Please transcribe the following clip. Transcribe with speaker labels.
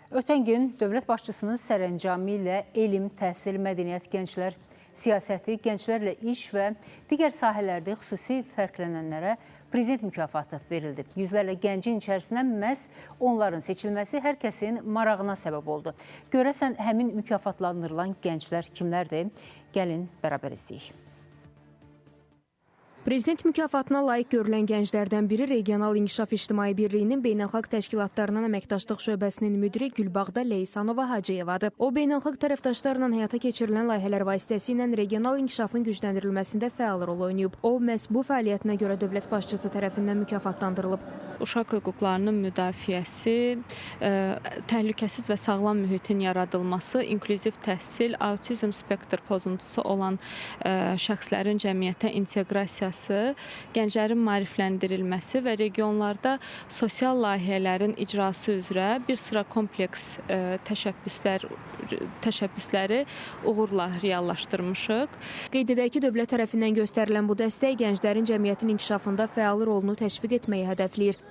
Speaker 1: Ötən gün dövlət başçısının sərəncamı ilə elm, təhsil, mədəniyyət, gənclər siyasəti, gənclərlə iş və digər sahələrdə xüsusi fərqlənənlərə prezident mükafatı verildi. Yüzlərlə gəncin içərisindən məhz onların seçilməsi hər kəsin marağına səbəb oldu. Görəsən həmin mükafatlandırılan gənclər kimlərdir? Gəlin bərabər izləyək.
Speaker 2: Prezident mükafatına layiq görülən gənclərdən biri Regional İnkişaf İctimai Birliyinin Beynəlxalq Təşkilatlarından Əməkdaşlıq Şöbəsinin müdiri Gülbağda Leysanova Hacıyevadır. O, beynəlxalq tərəfdaşlarla həyata keçirilən layihələr vasitəsilə regional inkişafın gücləndirilməsində fəal rol oynayıb. O, məhz bu fəaliyyətinə görə dövlət başçısı tərəfindən mükafatlandırılıb.
Speaker 3: Uşaq hüquqlarının müdafiəsi, təhlükəsiz və sağlam mühitin yaradılması, inklüziv təhsil, autizm spektr pozuntusu olan şəxslərin cəmiyyətə inteqrasiyası, gənclərin maarifləndirilməsi və regionlarda sosial layihələrin icrası üzrə bir sıra kompleks təşəbbüsləri uğurla reallaşdırmışıq.
Speaker 2: Qeyd edək ki, dövlət tərəfindən göstərilən bu dəstək gənclərin cəmiyyətin inkişafında fəal rolunu təşviq etməyi hədəfləyir.